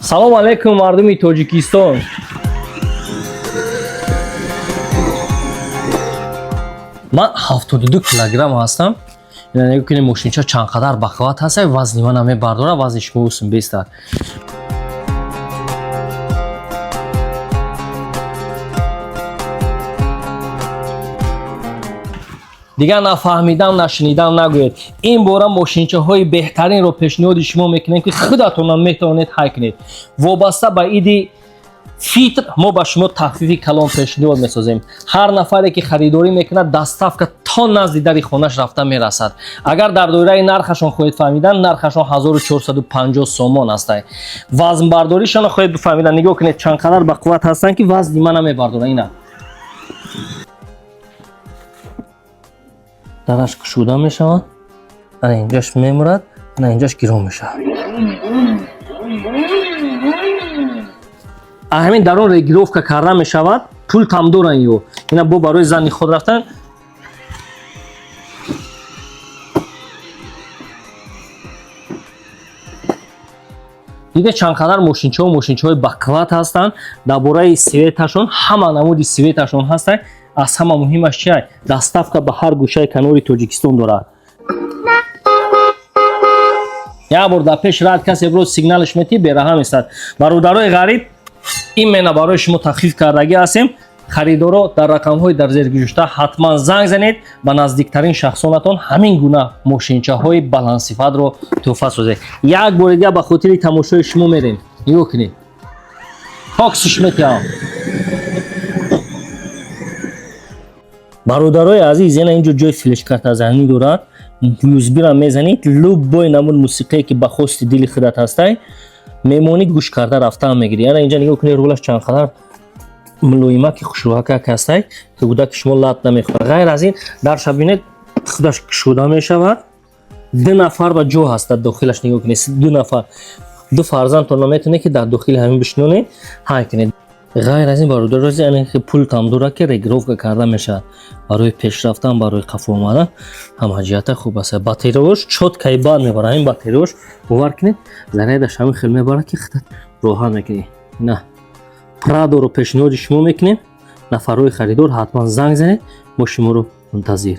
Салом алейкум, мардуми Тоҷикистон. Ман 72 килограмм ҳастам. Ина нигоҳ кунед, мошинча чанд қадар бақувват ҳаст, вазни мана мебардора, вазни шумо усм бестад. Дигар нафаҳмидам, нашунидам нагӯед. Ин бора мошинчаҳои беҳтаринро пешниҳоди шумо мекунем, ки худатонам метавонед ҳай кунед. Вобаста ба иди фитр мо ба шумо тахфифи калон пешниҳод месозем. Ҳар нафаре ки харидорӣ мекунад, доставка то назди дари хонаш рафта мерасад. Агар дар доираи нархашон хоҳед фаҳмидан, нархашон 1450 сомон аст. Вазнбардоришонро хоҳед бифаҳмидан, нигоҳ кунед, чанд қадар бақувват ҳастанд, ки вазни мана мебардоранд. Ина дараш кушода мешавад, ана инҷаш мемурад, ана инҷаш гирон мешавад. Ҳамин дар он регировка карда мешавад, пул там доран ё ина бо барои зани худ рафтан. Диде, чанд қадар мошинчаҳо, мошинчаҳои бақувват ҳастанд. Дар бораи светашон, ҳама намуди светашон ҳастанд. Аз ҳама муҳимаш чи? Доставка ба ҳар гӯшаи канори Тоҷикистон дорад. Як бор дар пеш рад касе бирод, сигналш метӣ, бераҳам истад. Бародарои ғариб, именно барои шумо тахфиф кардагӣ ҳастем. Харидоро дар рақамҳои дар зер гузошта ҳатман занг занед, ба наздиктарин шахсонатон ҳамин гуна мошинчаҳои баландсифатро тӯҳфа созед. Як бори дигар ба хотири тамошои шумо мерем. Нигоҳ кунед, токсиш метиҳам. Бародарои азиз, яна инҷо ҷои флешкартазанӣ дорад. USB-ра мезанед, любой намуд мусиқие, ки ба хости дили худат ҳастай, мемонӣ, гӯш карда рафтан мегирӣ. Яна инҷа нигоҳ кунед, рулаш чанд қадар мулоимаки хушрӯҳакак ҳастай, ки кӯдаки шумо лат намехӯрад. Ғайр аз ин, дарша бинед, худаш кушода мешавад. Ду нафар ба ҷо ҳаст дар дохилаш. Нигоҳ кунед, ду нафар, ду фарзандтонро метавонед, ки дар дохили ҳамин бишинонед, ҳай кунед. Ғайр аз ин, бародарози, пул там дорад, ки регировка карда мешавад барои пешрафтан, барои қафо омадан, ҳама ҷиҳата хуб аст. Батареяш чёткий бад мебарад. Ҳамин батареяш, бовар кунед, зарядаш ҳамин хел мебарад, ки худат роҳат мекунӣ. На Прадоро пешниҳоди шумо мекунем. Нафарҳои харидор ҳатман занг занед, мо шуморо мунтазир.